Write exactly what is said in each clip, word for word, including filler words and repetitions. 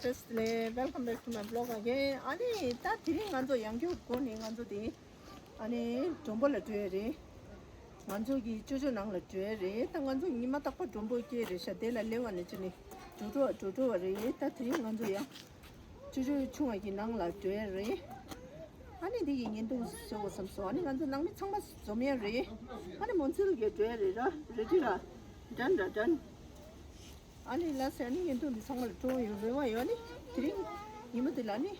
Firstly, welcome back to my vlog again. ཨ་ནི་ད་དེ་རིང་ང་ཚོ་ཡང་བསྐྱར་སྒོ་ནས་ང་ཚོ་དེ་ཨ་ནི་མགྲོན་པོ་ལ་འགྲོ་ཡ་རེད། ང་ཚོ་གི་ཅོ་ཅོ་ནང་ལ་འགྲོ་ཡ་རེད། ད་ང་ཚོ་ཉི་མ་རྟག་པར་མགྲོན་པོ་སྐྱེལ་རེད་ཤག་དེ་ལ་སླེབས་པ་ནས་བྱས་ནས་འགྲོ་འགྲོ་བ་འགྲོ་འགྲོ་བ་རེད། ད་དེ་རིང་ང་ཚོ་ཡང་ཅོ་ཅོ་ཆུང་བ་གི་ནང་ལ་འགྲོ་ཡ་རེད། ཨ་ནི་འདི་གི་བརྙན་ཐུང་བཟོ་དགོས་བསམ་སོང་། ཨ་ནི་ང་ཚོ་ནང་མི་ཚང་མ་འཛོམས་ཡ་རེད། ཨ་ནི་མོན་སྲིད་གི་འགྲོ་ཡ་རེད་ར། རེ་ཌི་ར། ཌན་ར་ཌན། ཨ་ནི་ལ་སེ་ཨ་ནི་བརྙན་ཐུང་འདི་ཚང་མ་ལ་སྤྲོ་ཡོང་རེ་བ་ཡོད། ཨ་ནི་དེ་རིང་ཉི་མ་འདི་ལ་ནི་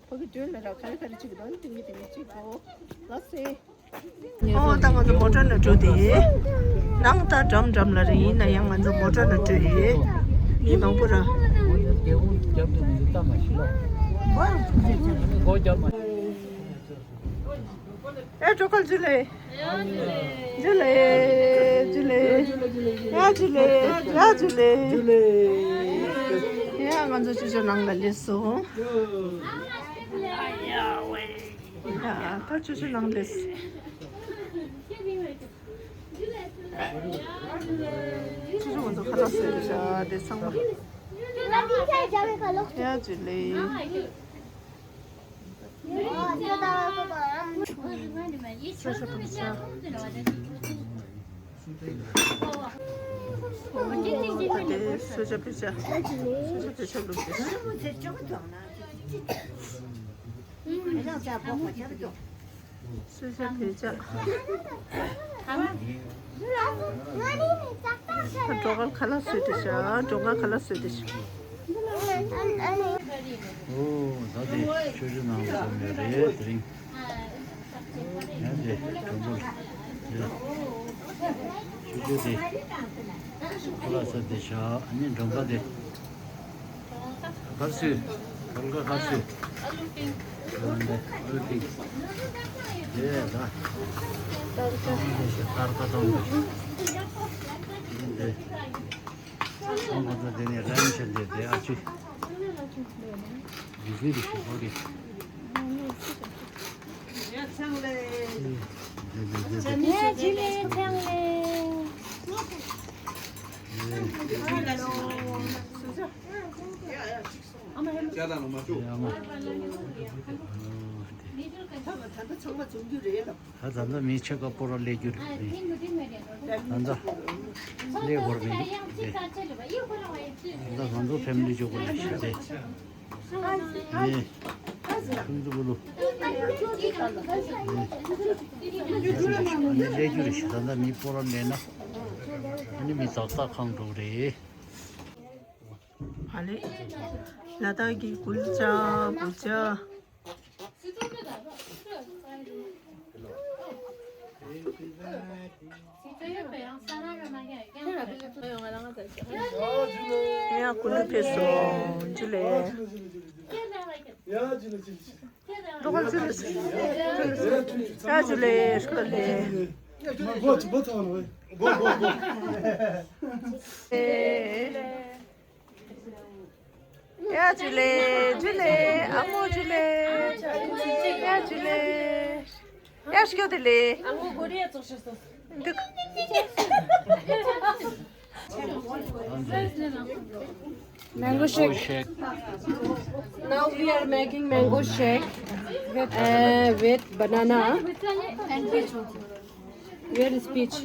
ཕ་གི་མགྲོན་ལ་ར་ག་རེ་ག་རེ་བྱེད་ཀྱི་འདུག་ཨ་ནི་དེ་ངས་དེ་ངས་བྱེད་དགོས། ལ་སེ། ཨོ་ད་ང་ཚོ་མོ་ཊ་ནང་འགྲོ་དེ། ནང་ད་འགྲམ་འགྲམ་ལ་རེད། ཡིན་ན་ཡང་ང་ཚོ་མོ་ཊ་ནང་འགྲོ་ཡི། མི་མང་པོ་ར། ཨེ་གྲོགས་ཁོ་ཇུ་ལེ། ཇུ་ལེ། ཇུ་ལེ། ཡ་ཇུ་ལེ། ཡ་ཇུ་ལེ། ཡ་ང་ཚོ་ཅོ་ཅོ་ནང་ལ་སླེབས་སོང་། ཡ་ད་ཅོ་ཅོ་ནང་སླེབས། ཅོ་ཅོ་ང་ཚོ་ཁ་ལག་བཟོས་འདུག་ཤག་དེ་ཚང་མ། ཡ་ཇུ་ལེ། སོ་ཇ་བེ་ཇ། སོ་ཇ་བེ་ཇ། སོ་ཇ་བེ་ཇ་བླུགས་ཏེ། སོ་ཇ་བེ་ཇ། སྒྲོ་དཀར་ཁ་ལག་བཟོས་ཏེ་ཤག་སྒྲོ་དཀར་ཁ་ལག་བཟོས་ཏེ་ཤག་ཨོ་ད་དེ་ཅོ་ཅོ་ནང་ལ་འཛོམས་ཡོད་རེད་དེ་རིང་། ཡང་དེ་མགྲོན་པོ་རེད། ཅོ་ཅོ་དེ་ཁ་ལག་བཟོས་ཏེ་ཤག་ཨ་ནི་མགྲོན་པོ་དེ། གར་སུ། གར་ག་གར་སུ། ཨ་ལུ་ཏིང་། ཨ་ལུ་ཏིང་། དེ་ད། ཏར་ཀ་ཏང་དེ་ཤི་ཏར་ཀ་ཏང་དེ་ཤི། དེ་ཏང་ཁ་ཏ་དེ་ནས་རན་ཤ་དེ་དེ་ཨ་ཅི། དེ་ཟི་རི་ཤི་ཧོ་རི། དེ་དེ་དེ་དེ། ཡ་ཇི་ལེ་ཆང་ལེ། ད་ད་ད་མི་ཆེ་ཀ་པོ་ར་ལས་རྒྱུ་རེད། ད་ད་མི་ཆེ་ཀ་པོ་ར་ལས་རྒྱུ་རེད། ད་ད་ལས་བོར་མི་འདུག་དེ། ད་ང་ཚོ་ཕེ་མི་ལི་ཇོ་གོ་ལ་ཤི་དེ། ནི། ཁུན་ཚུ་བུ་ལུ། ནི་ལས་རྒྱུ་རེད་ཤི། ད་ད་མི་པོ་ར་ལས་ན། ནི་མི་ཙག་ཙག་ཁང་འགྲོ་རེད། ཧ་ལེ། ལ་དྭགས་ཀྱི་གུལ་ཅ་བུ་ཅ། ཡ་གུལ་ཕེབས་སོང་། ཇུ་ལེ། ལོ་ག་ཇུ་ལེ། ཡ་ཇུ་ལེ། ཤུ་ལེ། ཡ་ཇུ་ལེ། ཇུ་ལེ། ཨ་མོ་ཇུ་ལེ། ཡ་ཇུ་ལེ། ཡ་སྐྱོ་དེ་ལེ། ཨ་མོ་གོ་རི་ཡ་ཙོག་ཤ་སོ། འདུག Mango shake. Now we are making mango shake with, uh, with banana and peach. Where is peach?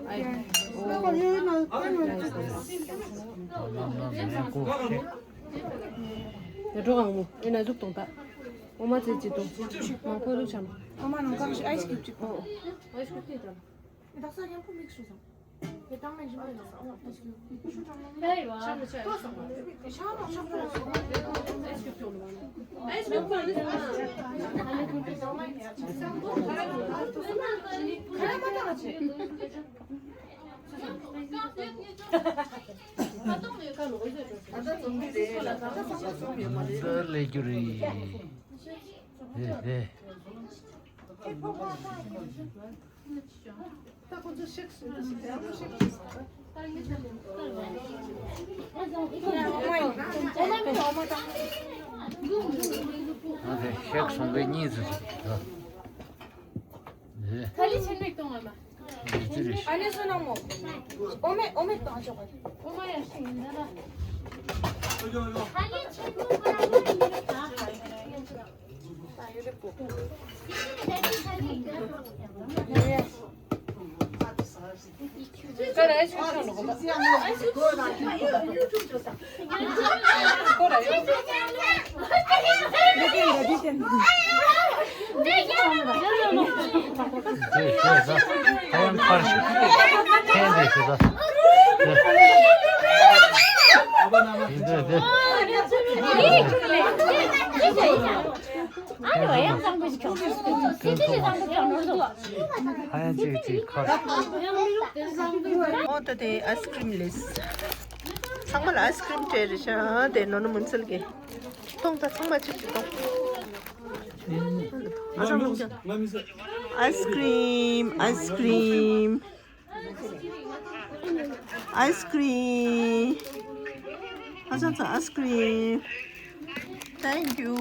I, oh, nice, nice. ཡ་འགྲོ་གང་མོ། ཨེ་ན་ཟུག་གཏོང་ད། འོ་མ་ཙི་ཙི་གཏོང་། མང་པོ་ཟུག་ཆམ། འོ་མ་ནང་ཁ་ཞིག་ཨའི་སི་ཀིབ་ཅིག་གཏོང་། ཨའི་སི་ཀིབ་ཅིག་གཏོང་། ད་ས་ཡང་པོ་མིག་སུ་སོང་། དེ་དང་མེད་ཞིམ་པོ་ཡིན་ན་ས་འོ་མ་ཏོ་སུ། ཤ་མ་ཤ་མ་ཤ་མ་ཤ་མ་ཨའི་སི་ཀིབ་གཏོང་། ཨའི་སི་ཀིབ་གཏོང་། ཁ་ཡ་མ་ཏང་ཆེ། འདི་ལས་རྒྱུ་རེད། ཧེ་ཧེ། ཨ་དེ་ཤེག་སོང་པའི་གཉིས་སུ་ཟིག་ད། ཧེ། ཁ་ལི་ཆེན་མིག་གཏོང་བ་མ། ཨ་ནེ་སོ་ནང་མོ། ཨོ་མེ་ཨོ་མེ་བཏང་ཆོག་ག་འོ་མ་ཡ་ཤིང་ཡིན་ད་ལ། ཧ་ཡང་ཅིག་ཅིག་ཁ། ཨོ་ད་དེ་ཨའི་སི་ཀྲིམ་ལེས། ཚང་མ་ལ་ཨའི་སི་ཀྲིམ་སྤྲད་རེད་ཤག་དེ་ནོ་ནོ་མུན་སེལ་གི། གཏོང་ད་ཚང་མ་ཅིག་ཅིག་གཏོང་། ཨའི་སི་ཀྲིམ། ཨའི་སི་ཀྲིམ། ཨའི་སི་ཀྲིམ། ཨ་ཅག་ཚ་ཨའི་སི་ཀྲིམ། Thank you.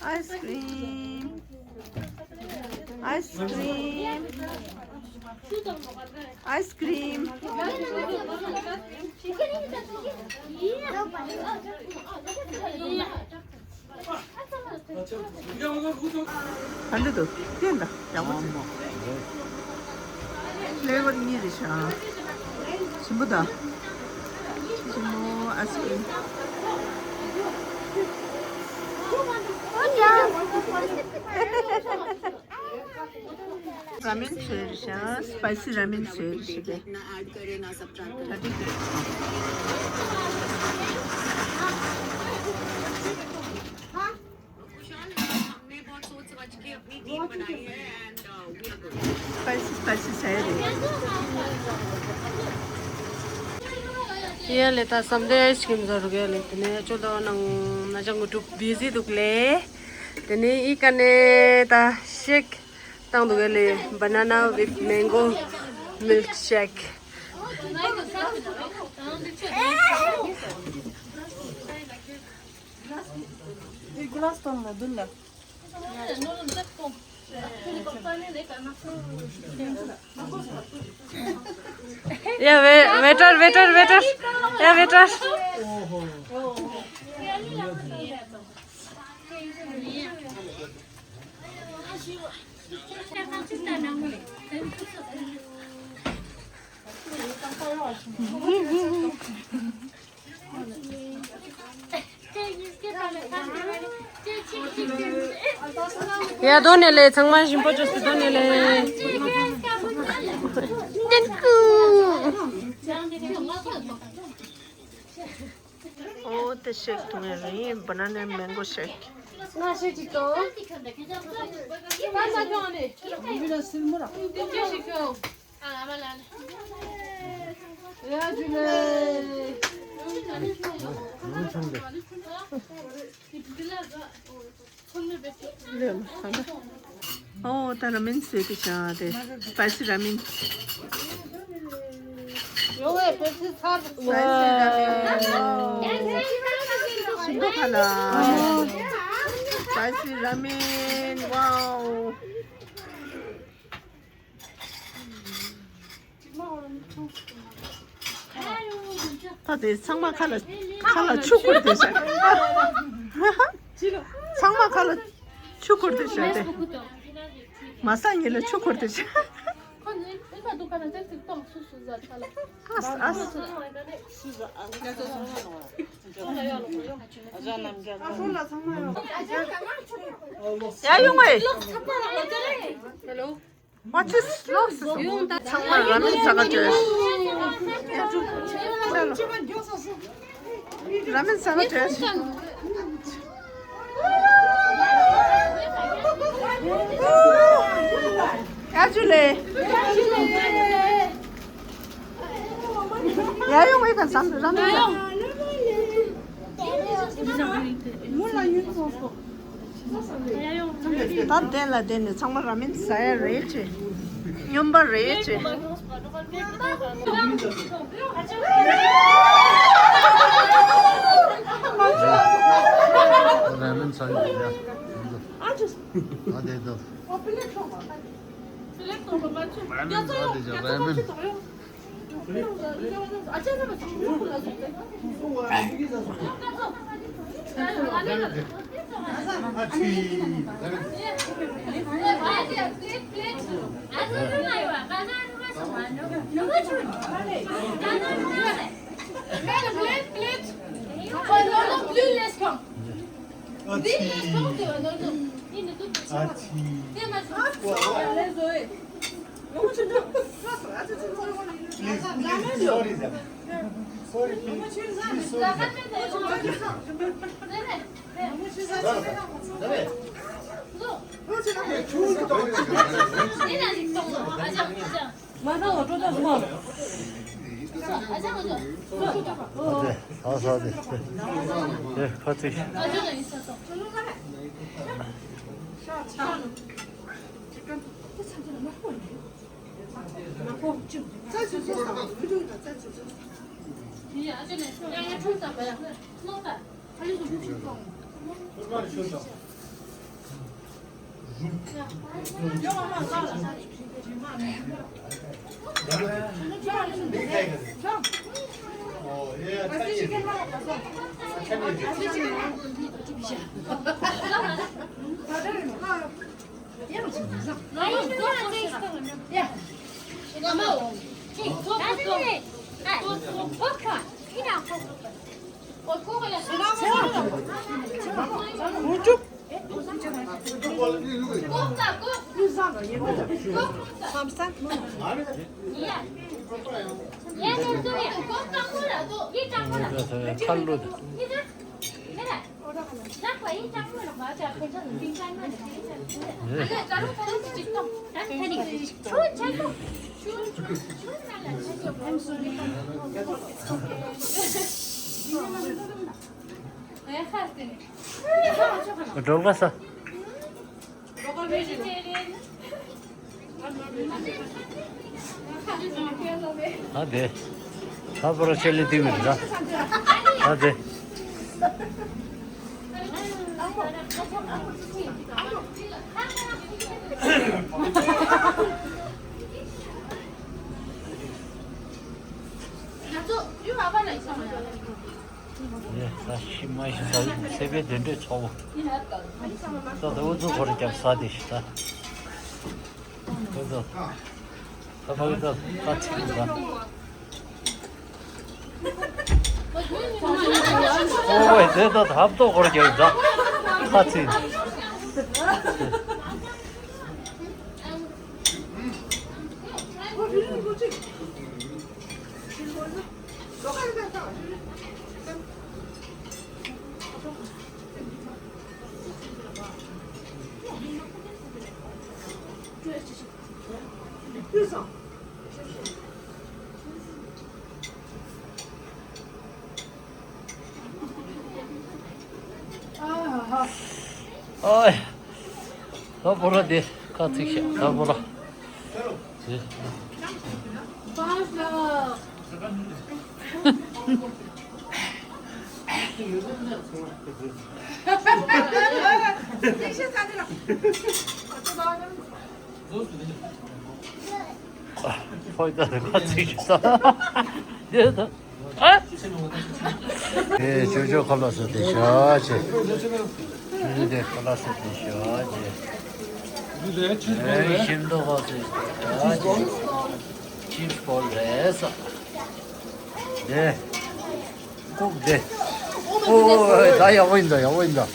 ཨའི་སི་ཀྲིམ། ཨའི་སི་ཀྲིམ། ཨའི་སི་ཀྲིམ། ག་འདྲ་འདུག་སྟོན་དང་ཡག་པོ་བྱུང་། ཕི་ལེ་ཝར་གཉིས་རེད་ཤག་ཞིམ་པོ་དང་། ཞིམ་པོ་ཨའི་སི་ཀྲིམ། ར་མེན་བཟོས་རེད་ཤག་སི་པའི་སི་ར་མེན་བཟོས་རེད་ཤག་དེ། ད་དེ་གི། སི་པའི་སི་སི་པའི་སི་ཟ་ཡ་རེད། ཡ་ལེ་ད་བསམ་དེ་ཨའི་སི་ཀྲིམ་ཟ་རུ་ག་ལེ། དེ་ནས་ཅོ་ད་ནང་ན་ཅང་གི་གྲུབ་བི་ཟི་འདུག་ལེ། དེ་ནས་ཨི་ཀ་ནས་ད་ཤེག་བཏང་འདུག་ག་ལེ། Banana with mango milkshake. ཡ་ཝེ་ཝེ་ཊར་ཝེ་ཊར་ཝེ་ཊར། ཡ་ཝེ་ཊར། ཡ་དོ་ནས་ལེ། ཚང་མ་ཞིམ་པོ་བྱོས་སེ་དོ་ནས་ལེ། ཨོ་དེ་ཤེག་འཐུང་ཡ་ལེ། Banana mango shake. ང་ཤེག་ཅིག་དང་། ད་ས་ཁྱོང་ནས། ཡ་ཇུ་ལེ། ཨོ་ད་ར་མེན་བཟོས་ཏེ་བཞག་དེ། སི་པའི་སི་ར་མེན། ཡོང་བའི་སི་པའི་སི་ཚར། སི་པའི་སི་ར་མེན། ཝའོ། ཞིམ་པོ་ཁ་ལ། སི་པའི་སི་ར་མེན། ཝའོ། ད་དེ་ཚང་མ་ཁ་ལ་ཁ་ལ་ཆུ་ཁུར་དེ་ཤ། ཚང་མ་ཁ་ལ་ཆུ་ཁུར་དེ་ཤ་དེ། མ་ས་ཉིད་ལ་ཆུ་ཁུར་དེ་ཤ། ཨ་ཨ། ཡ་ཡོང་ངེ། Hello. What is lost? ཚང་མ་ར་མེན་ཟ་ག་འགྲོ། ར་མེན་ཟ་ག་འགྲོ། ཡ་ཇུ་ལེ། ཡ་ཡོང་ངེ་ག་ཟམ་ར་མེན་ཟ། ད་བསྡད་ལ་བསྡད་ནས་ཚང་མ་ར་མེན་ཟ་ཡ་རེད་ཅེ། སྨྱོན་པ་རེད་ཅེ། ར་མེན་ཟ་ཡ་རེད་ཡ། ཨ་དེ་ད། ར་མེན་ཟ་དེ་ཅེ་ར་མེན། ང་ཚོ་འགྲོ་ད་སོང་། ཨ་ཙི། ཨ་ཙི། ཨེ། ཁ་ཚིག་སྒྲོལ་དཀར་ས། ཨ་དེ། ད་པོ་ར་ཆེ་ལེ་ཏི་མི་ར། ཨ་དེ། ད་ཤི་མ་ཤི་ད་ཚེ་བའི་དེ་འདྲའི་ཚོགས་པོ། ད་ད་འུ་ཚོ་ཁོ་ར་རྒྱབ་ས་དེ་ཤི་ད། ད་ད་ད་ཕ་གི་ད་ད་ཚིག་ད། ཨོ་ཝེ་དེ་ད་ད་ཧབ་ཏོ་ཁོ་ར་རྒྱབ་ད་ད་ཚིག། ཨོའི། ད་པོ་ར་དེ་ཁ་ཚིག་ཤག་ད་པོ་ར། དེ། ཕོ་ཡི་ད་ཁ་ཚིག་ཤག་ད། དེ་ད། ཨ། ཨེ། ཅོ་ཅོ་ཁ་ལག་ཟ་དེ་ཤ་ཆེ། ཅོ་ཅོ་དེ་ཁ་ལག་ཟ་དེ་ཤ་ཆེ། ཨེ། ཤིང་ཏོག་ཁ་ཟ་དེ་ཤ་ཆེ། ཅིབ་སི་བོ་ལས་ས། དེ། ལྐུགས་དེ། ཨོ། ད་ཡག་པོ་ཡིན་ད། ཡག་པོ་ཡིན་ད། ད་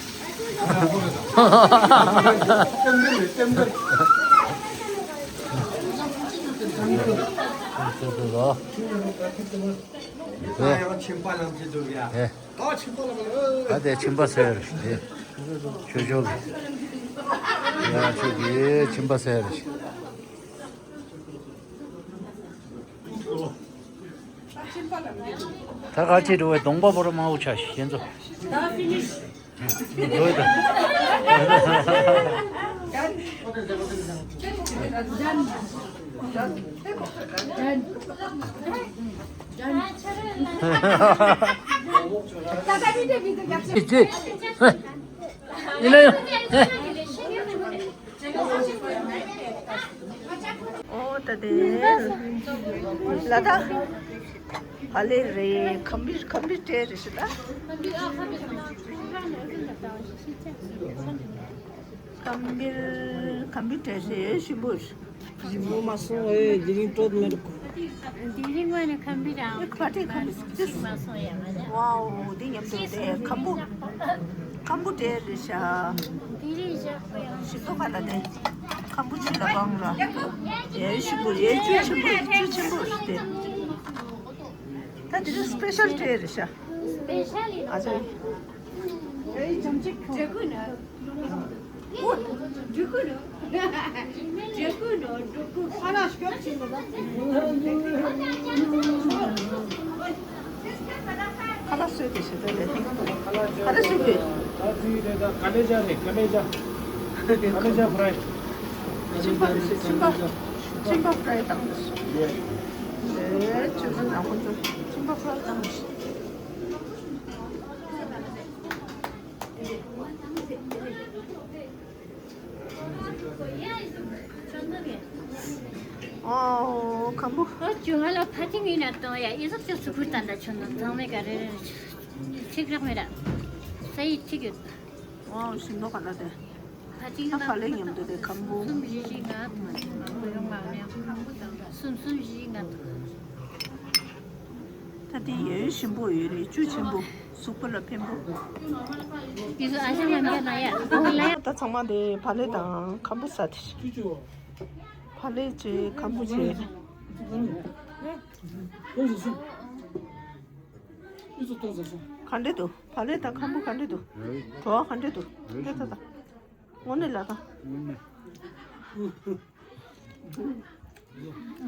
ཡང་ཁྱིམ་པ་ལ་འཛིན་འདུག་ཡ། ཨེ། ད་ཁྱིམ་པ་ལ་མ། ད་དེ་ཁྱིམ་པ་ཟེར་རེད། ཅོ་ཅོ་ལ། ཡ་ཁྱོད་ཀྱི་ཁྱིམ་པ་ཟེར་རེད། ད་ག་ཅི་འགྲོ་བའི་གདོང་པ་པོ་ར་མང་པོ་ཆགས་ཤིང་ཁྱེད་ཚོ། ད་ཕི་ནིཤ། འགྲོ་ཡི་ད། ཨོ། ད་དེ་ལ་ད་བག་ལེབ་རེད། ཁམ་བུ་ཁམ་བུ་ཊ་རེད་ཤག་ད། ཁམ་བུ་ཁམ་བུ་ཊ་རེད། ཞིམ་པོ་རེད། ཞིམ་པོ་མ་སོང་ཨེ། དེ་རིང་སྤྲོད་མེད་གོ། དེ་རིང་ངོས་ནས་ཁམ་བུ་རང་ཕ་ཊི་ཁམ་བུ་ཅིས་མ་སོང་ཡ་ང་ལ། ཝའོ། འདི་མཉམ་དུ་དེ་ཁམ་བུ་ཁམ་བུ་ཊ་རེད་ཤག། དེ་རིང་ཞག་པོ་ཡང་ཞིམ་པོ་ག་ལ་དེ། ཁམ་བུ་ཅིག་ལ་བང་ལ། ཡའི་ཞིམ་པོ་ཡའི་བཅུད་ཆེན་པོ་བཅུད་ཆེན་པོ་རེད་དེ། ད་དེ་རིང་སི་པེ་ཤལ་ཊི་རེད་ཤག། སི་པེ་ཤལ་ཨ་ཅག། འབྲས་ཀུན་ནོ། འབྲས་ཀུན་ནོ། འབྲས་ཀུན་ནོ། འབྲས་ཀུན། ཁ་ལག་སྐྱོབ་ཅིག་མ་ད། ཁ་ལག་བཟོས་ཏེ་ཞེ་དྲག་ལས། ག་རེ་བཟོས་དགོས། ད་དེ་རེད། ད་ཀ་ལེ་ཇ་རེད། ཀ་ལེ་ཇ། ཀ་ལེ་ཇ་ཕ་རའི། ཁྱིམ་པ་རེད་ཟེར། ཁྱིམ་པ། ཁྱིམ་པ་ཕ་རའི་བཏང་རེད། ཨེ་ཁྱོད་ཚོ་ནང་ཁོ་ཚོ་ཁྱིམ་པ་ཕ་རའི་བཏང་རེད། ཨོ། ཁམ་བུ། ཨོ། ཁྱོད་ང་ལ་ཕ་ཏི་ངའི་ནང་དང་ཡ་ཨི་ཟོག་ཅོག་ཙི་ཁུར་ད་འདྲ་ཁྱོད་ནང་དང་མེད་ག་རེ་རེ་ཆིག་རག་མེད་ར། ས་ཡི་ཆིག་ཡོད། ཨོ། ཞིམ་མདོག་ག་ལ་དེ། ཕ་ཏི་ད་ཕ་ལེ་མཉམ་དུ་དེ་ཁམ་བུ། གསུམ་བཞི་བཞི་ལྔ་དང་མང་པོ་ཡོང་མ་ཡོང་། གསུམ་གསུམ་བཞི་བཞི་ལྔ་དང་། ད་དེ་ཡོད་ཞིམ་པོ་ཡོད་རེད། བཅུད་ཆེན་པོ། གཟུགས་པོ་ལ་ཕན་པོ། དེ་ཚོ་ཨ་ཞང་ཡང་མཁན་ན་ཡ། ཨ་ལ་ཡ། ད་ཚང་མ་དེ་ཕ་ལེ་དང་ཁམ་བུ་ཟ་དེ། ཕ་ལེ་བྱས་ཁམ་བུ་བྱས། ག་འདྲ་འདུག། ཕ་ལེ་དང་ཁམ་བུ་ག་འདྲ་འདུག། བྲོ་བ་ག་འདྲ་འདུག། ལྟ་ད་ད། དངོས་གནས་ལ་ད།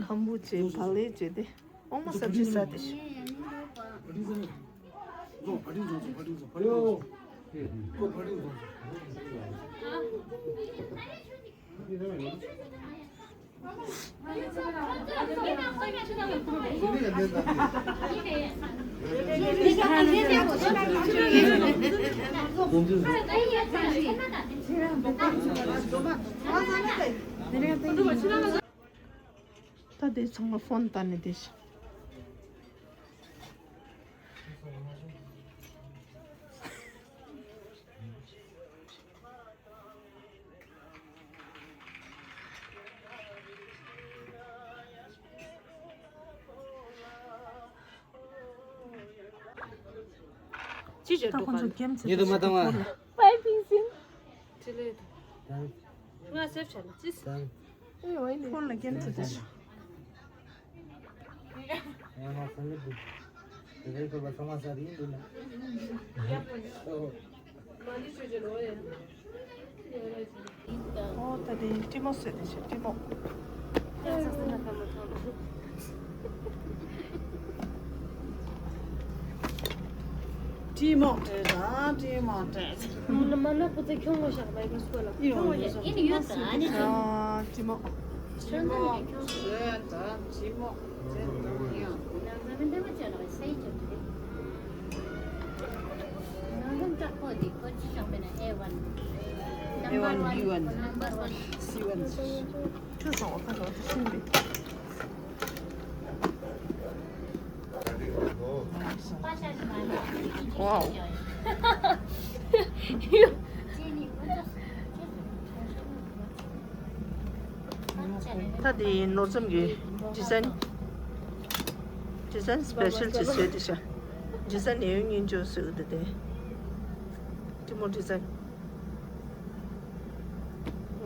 ཁམ་བུ་བྱས་ཕ་ལེ་བྱས་ཏེ། འོ་མ་སབ་ཇི་ཟ་དེ་ཤི། ད་དེ་ཚང་མ་ཕོན་བལྟས་ནས་བསྡད་ཤག། ཅི་བྱེད་འདུག་ག་ཉེ་དུ་མ་བཏང་བ། པའི་ཕིང་སིན། ཅི་ལས་འདུག། ང་སེབ་བྱས་ལ་ཅི་ཟེར། ཨེ་ཝའི་ནི། ཕོན་ལ་སྐྱེམས་ཚོད་དེ་ཤོག། ང་ཚང་མ་ཚང་མ་ཟ་རིན་འདུག་ན། ཨོ་ད་དེ་ཀྲི་མོག་ཟེར་དེ་ཤོག། ཀྲི་མོག། ཀྲི་མོག་སྤྲད་དང་། ཀྲི་མོག་སྤྲད། མ་ན་ཁོ་ཚོས་ཁྱོང་ངོ་ཤག་མའི་ཀྲོ་སྐོར་ལ་ཨི་ཡོང་ཡོད་ཤག། ཨི་ནི་ཡོད་ད་ཨ་ནི། ཨ་ཀྲི་མོག། ཀྲི་མོག་བཟོས་དང་ཀྲི་མོག་བྱས་དང་ཡང་། ནང་ལ་མི་འདི་མ་བྱས་ན་སའི་ཅོག་གི་རེད། ནང་ལ་བཀྲག་པོ་འདི་ཁོ་ཅི་ཅང་མེད་ན་ཨེ་ཝན། ཨེ་ཝན། བི་ཝན། ནམ་བར་ཝན། སི་ཝན། ཁྱོད་སོང་བ་ཁ་ལོ་ཤིན་པའི། ཝའོ། ད་དེ་ནོར་འཛོམས་ཀྱི་ཌི་ཛའིན། ཌི་ཛའིན་སི་པེ་ཤལ་ཅིག་བཟོས་ཏེ་ཤག། ཌི་ཛའིན་ཡོད་སྙིང་རྗེ་བཟོས་ཏེ་དེ། ཀྲི་མོག་ཌི་ཛའིན།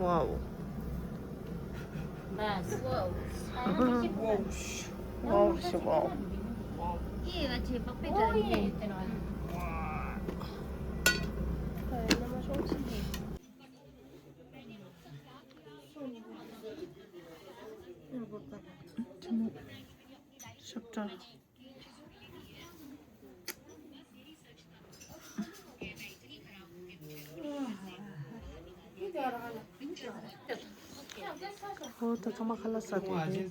ཝའོ། ཝའོ་ཤི་ཝའོ། ཞབས་བྲོ། ཨོ་ད་ཚང་མ་ཁ་ལག་ཟ་དེ་རེད།